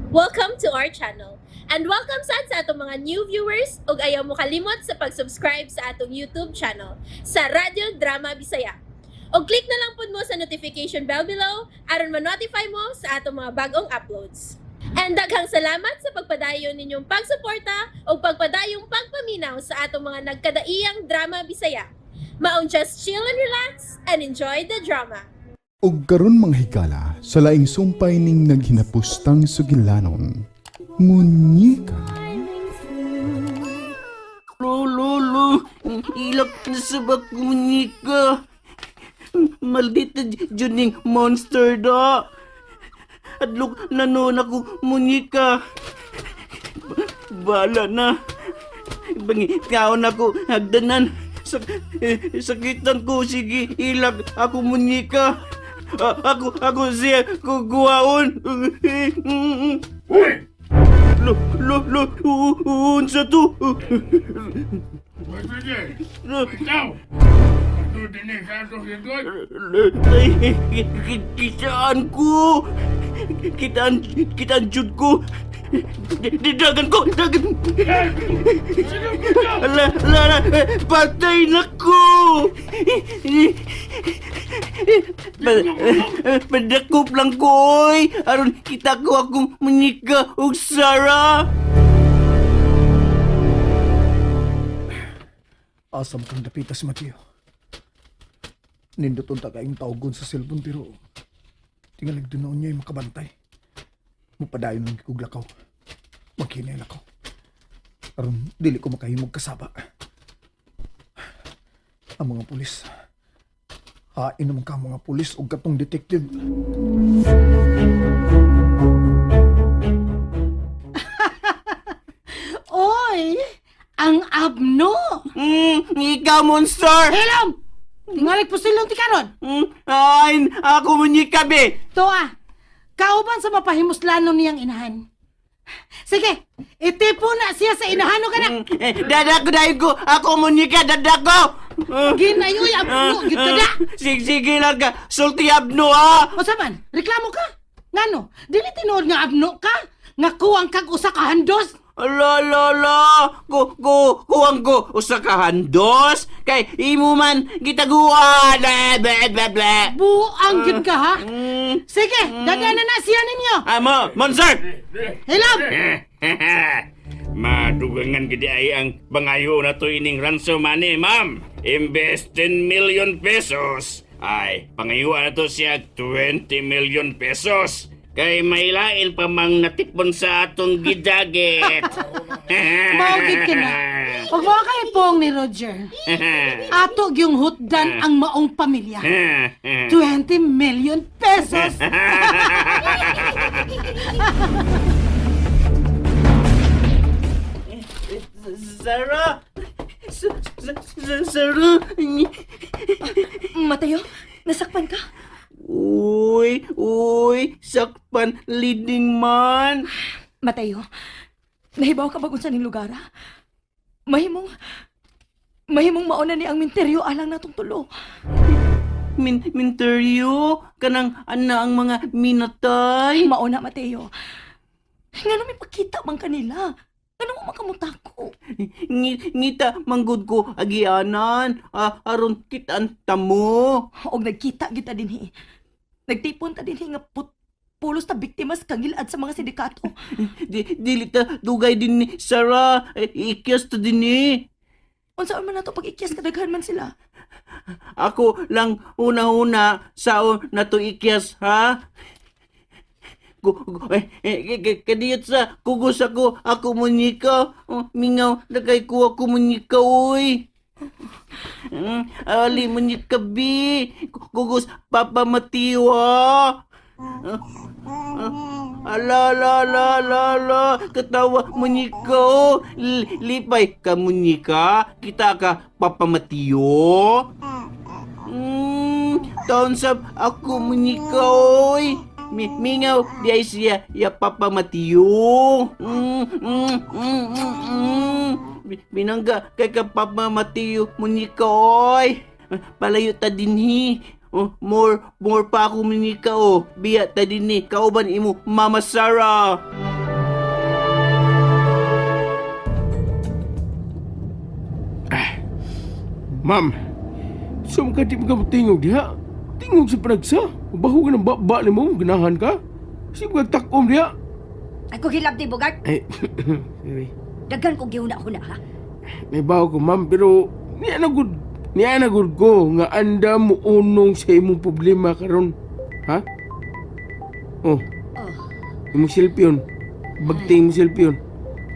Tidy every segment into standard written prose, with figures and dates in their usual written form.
Welcome to our channel. And welcome sad sa atong mga new viewers ug ayaw mo kalimot sa pag-subscribe sa atong YouTube channel sa Radyo Drama Bisaya. Og click na lang pud mo sa notification bell below aron ma-notify mo sa atong mga bagong uploads. And daghang salamat sa pagpadayon ninyong pagsuporta ug pagpadayong pagpaminaw sa atong mga nagkadaiyang drama Bisaya. Maong just chill and relax and enjoy the drama. Ug karon, mga higala, sa laing sumpay ning naghinapustang sugilanon, Munyika. Lo, lo, lo, ilak na sa munyika. Maldita juning monster da. Adlok na noon ako munyika. Bala na. Bangi, kaon ako hagdanan. Sakitan ko, sige, ilak ako munyika. Ako siya kukuhaon. Uy! Lo, lo, lo, unsa to? Pwede! Ikaw! Ito din eh, sa atong likod! Ay, kitaan ko! Kitaan, kitaan jud ko! Dagan ko! Dagan! Ala, ala, ala, patay na ko! Padakop lang ko, oy! Aron kita ko akong munyika ug Sarah! Asam kang dapita si Mateo. Nindot unta kaayong tawgon sa cellphone pero tingalig doon niya yung makabantay. Mupadayon lang kog lakaw. Maghinay na ko. Aron dili ko makahimog kasaba. Ang mga pulis. Hain naman ka mga pulis o katong detective. Oy! Ang abno! Ikaw, monster! Hilom! Tingalig pusilong ti karon. Ay, ako munyika, be! To ah, kauban sa mapahimuslanon niyang inahan. Sige, itipo na siya sa inahan o ka na. Dada ko dahil ko, ako munyika, dada ko! Ginayoy, abno, gyud ka da. Sige, sige lang ka, sulti abno ha! O saman, reklamo ka? Ngano, dili tinuod nga abno ka? Nga kuwang kag usa ka handos? Ala, ala, ala, ku, kuwang ko, usa ka handos, kay imo man gitaguan, bla, bla, bla, bla. Buang gyud ka ha? Sige, dada na na siya ninyo. Ah, mo, monster! Hilom! Madugangan gidi ay ang pangayo na to ining ransom money, ma'am. Imbes 10 million pesos, ay pangayuan na to siya 20 million pesos. Kay may lain pa mang natipon sa atong gidagit. Mao gyud ka na. Huwag mo kay pong ni Roger. Ato gyung hutdan ang maong pamilya. 20 million pesos. Sarah! Sarah! Mateo, nasakpan ka? Uy, uy, sakpan leading man. Mateo, nahibaw ka ba kung saan yung lugar, ha? Mahimong, mahimong mauna ni ang minteryo alang natong tulo. Minteryo, kanang ana ang mga minatay. Mauna, Mateo. Nga may pagkita man kanila. Ano mo makamutako? Ngita manggod ko agianan, ah, aron kitaan tamo. Og nagkita kita dinhi. Nagtipon ta dinhi nga pulos ta biktimas kangilad sa mga sindikato. Dili ta dugay din ni Sarah, eh, ikyas ta din ni. Unsaon man nato pag-ikyas kadaghan man sila. Ako lang una-una sao na to ikyas ha. Eh, kadiyot sa kugos ako, ako munyika. Oh, mingaw na kay ko ako munyika, oy. Ali munyika bi. Kugos Papa Mateo ha. Ah, ah, ala, ala, ala, ala, ala. Katawa munyika oh. Lipay ka munyika. Kita ka Papa Mateo. Taon sab ako munyika oy. Mingaw di ay siya ya Papa Mateo. Binangga kay ka Papa Mateo munyika oy. Palayo ta dinhi. Oh, more more pa ako munyika oh. Biya ta dinhi kauban imo Mama Sarah. Ma'am, sum ka di mo ka tingog diha. Tingog sa panagsa. Baho ka ng baba ni mo, ganahan ka. Sige ka takom diha. Ay ko hilabti Bugart. Ay, sorry. Daghan kong gihuna-huna ha. May baho ko, ma'am, pero niya na good. Niya na good ko nga anda mo unong sa imong problema karon. Ha? Oh. Oh. Imong selfie yun. Bagting imong selfie yun.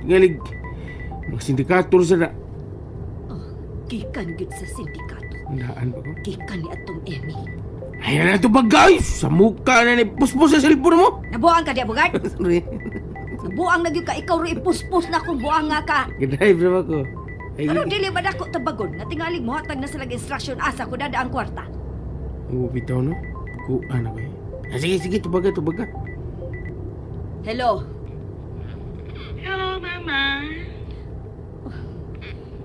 Tingalig, mga sindikator sa na. Gikan gyud sa sindikato. Handaan ba ko? Gikan ni atong Emmy. Ay, na ito ba guys? Sa mukha na ni puspos sa cellphone mo. Nabuang ka diya Bugart. Sorry. Nabuang na gyud ka ikaw ro ipuspos na kung buang nga ka. Gadrive na ba ko? Ay, Ano dili ba dako tabagon nga tingalig mohatag na sila instruction asa ko dada ang kwarta. Oo, bitaw no? Kuha na ba eh? Ah, sige, sige, tubaga, tubaga. Hello. Hello, Mama.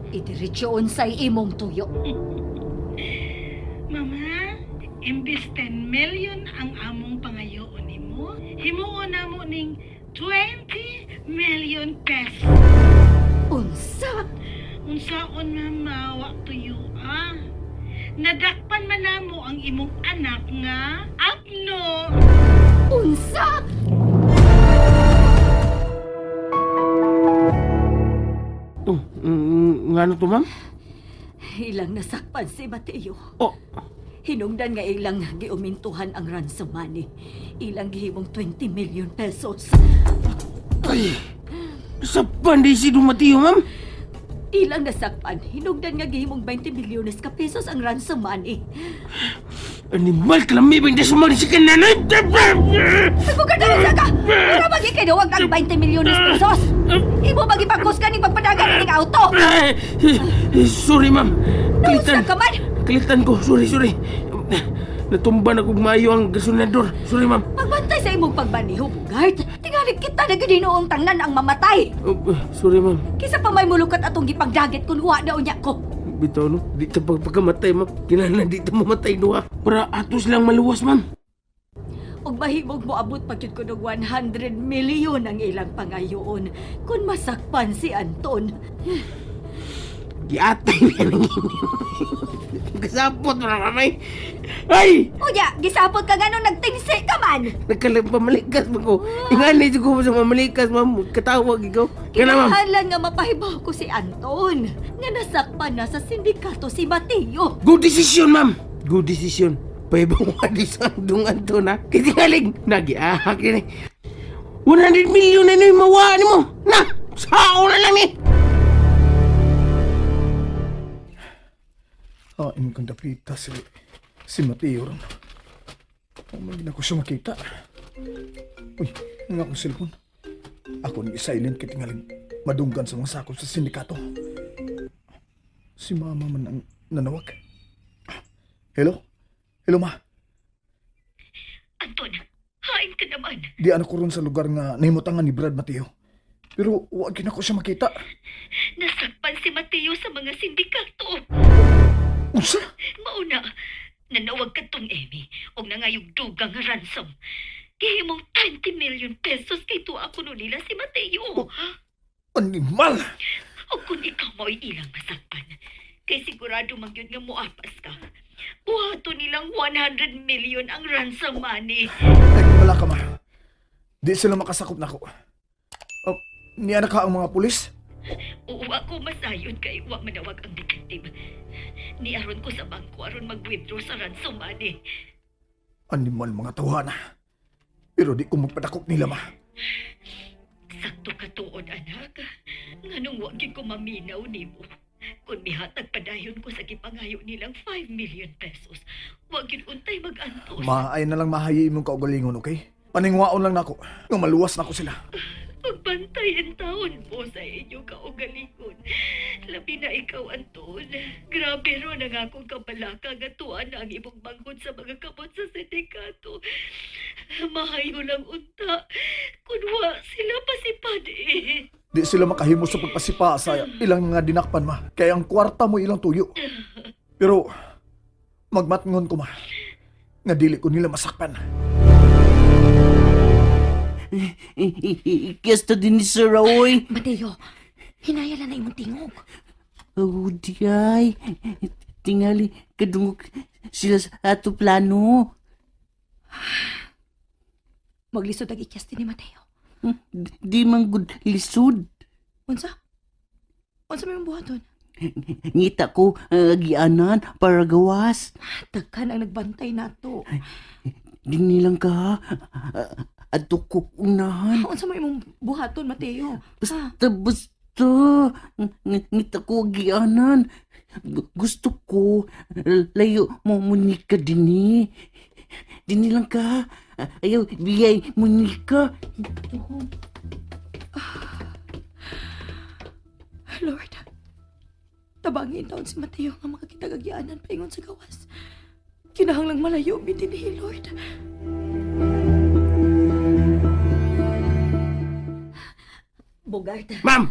Idiretso unsay imong tuyo. Mama, imbis 10 million ang among pangayoon nimo, himuon namo ning 20 million pesos. Unsa? Unsaon mama, wa tuyo ah. Nadakpan man namo ang imong anak nga apno. Unsa? Oh, nga ano to, ma'am? Ilang nasakpan si Mateo. Oh, Hinungdan nga ilang giumintuhan ang ransom money. Ilang gihimong 20 million pesos. ay! Sa panday si Dumatio, ma'am? Ilang nasakpan, hinungdan nga gihimong 20 milyones ka pesos ang ransom money. Animal, kalami ba hindi sumali si kananay? Naguganda ka! Wala bagi kay duwag ang 20 milyones pesos! Imo bagi pagkus ka ning pagpadagan ning auto! Ay, sorry, ma'am. Kalitan. Nausa ka man! Kalitan ko. Sorry, sorry. Natumba na kog maayo ang gasolinador. Sorry, ma'am. Pagbantay sa imong pagmaniho, Bugart! Tingali kita na gyud hinuong tanglan ang mamatay! Oh, sorry, ma'am. Kisa pa may mulukat atong gipangdagit kun wa na unya ko. Bitaw, no? Di ta pagpagkamatay, ma'am. Kinahanglan di ta mamatay, duha. Para atos lang maluwas, ma'am. Ug mahimog moabot pa gyud ko og 100 milyon ang ilang pangayoon kun masakpan si Anton. Giatay niya ng Kasapot mo na mamay. Ay! Unya, gisapot ka nganong nagtingsi ka man. Nagkalang pamalikas mo ko. Inganay ko sa mamalikas, ma'am. Katawag ikaw. Kana, ma'am. Kinahanglan nga mapahibaw ko si Anton nga nasakpan na sa sindikato si Mateo. Good decision, ma'am. Good decision. Paibawa di sa andong Anton, ha? Kitingaling. Nagiahak yun, eh. 100 million na yung mawa ni mo. Na! Sao na lang, eh. Ah, imong kang dapita si Mateo ron. Oh, man ko siya makita. Uy, ang akong cellphone. Ako ni silent kay tingaling madunggan sa mga sakop sa sindikato. Si mama man ang nanawag. Hello? Hello, ma. Anton, hain ka naman. Di ano ko ron sa lugar nga nahimutangan ni Brad Mateo. Pero wag na ko siya makita. Nasakpan si Mateo sa mga sindikato. Unsa? Mauna, nanawag ka tong Emmy og nangayog dugang nga ransom. Gihimong 20 million pesos kay tuwa kuno nila si Mateo. Animal! O kung ikaw mo'y ilang masakpan, kay sigurado man gyud nga moapas ka. Buhato nilang 100 million ang ransom money. Ay, wala ka ma. Di sila makasakop nako. Oh, niya na ka ang mga pulis? Uwa ko masayon kay wa manawag ang detective. Niaron ko sa bangko aron mag-withdraw sa ransom money. Animal mga tawhana. Pero di ko magpadakop nila ma. Sakto ka tuod, anak. Nganong wa gyud ko maminaw nimo. Kung mihatag padayon ko sa gipangayo nilang 5 million pesos, wa gyud untay mag-antos. Ma, ay na lang mahayi imong kaugalingon, okay? Paningwaon lang nako. Nga maluwas nako sila. Pagbantay ang taon mo sa inyong kaugalingon. Labi na ikaw, Anton. Grabe ron ang akong kabalaka nga tuwa na ang imong bangon sa mga kamot sa sindikato. Mahayo lang unta. Kunwa sila pasipad eh. Di sila makahimo sa pagpasipa sa ilang nga dinakpan ma. Kaya ang kwarta mo ilang tuyo. Pero magmatngon ko ma. Nga dili ko nila masakpan. Ikyas ta din ni Sir Raoy. Mateo, hinaya lang na imong tingog. Oh, di ay. Tingali kadungog sila sa ato plano. Maglisod ang ikyas ni Mateo. Di man gud lisod. Unsa? Unsa may mong buhaton? Ngita ko ang agianan para gawas. Daghan ang nagbantay nato. Di nilang ka. Adto ko unahan. Unsa may imong buhaton, Mateo? Ha? Basta, basta. Ngita ko agianan. Gusto ko layo mo Monica dini. Dini lang ka. Ayaw, bigay Monica. Lord, tabangin taon si Mateo nga makakitagagyaanan paingon sa gawas. Kinahanglang malayo mi dinhi, Lord. Bogart, Ma'am!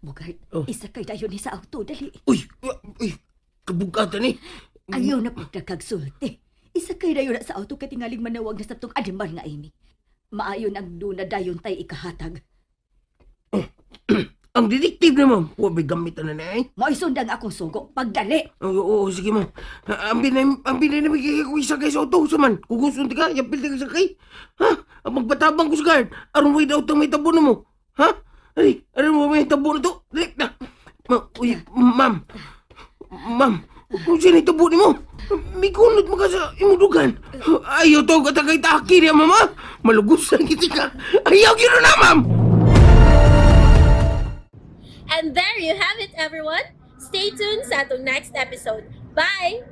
Bogart, Oh. isa kay dayon ni sa auto, dali. Uy! Uy! Kabugatan ni. Ayaw na pagdakagsulti. Isa kay dayon na sa auto kay tingaling manawag na sa tong animal nga imi. Maayon ang duna dayon tay ikahatag. Ang detective na, ma'am. Wa may gamit na na eh. Moisundang akong sugo, pagdali. Oo, oo, sige, ma'am. Ang binay na bigay ko isa kay sa auto. Saman, kung gusto ka, yapil ka sa kay. Ha? Ang magpatabang ko sa guard. Aron way daw may tabo na mo. Ha? Ay, aron may tabo na to. Dali na. Ma, uy, ma'am. Ma'am, kung sino tabo ni mo? May kunot mo ka sa imudugan. Ayaw to, katagay taki niya, mama. Malugusan kita ka. Ayaw, gino na, ma'am. And there you have it, everyone. Stay tuned sa atong next episode. Bye!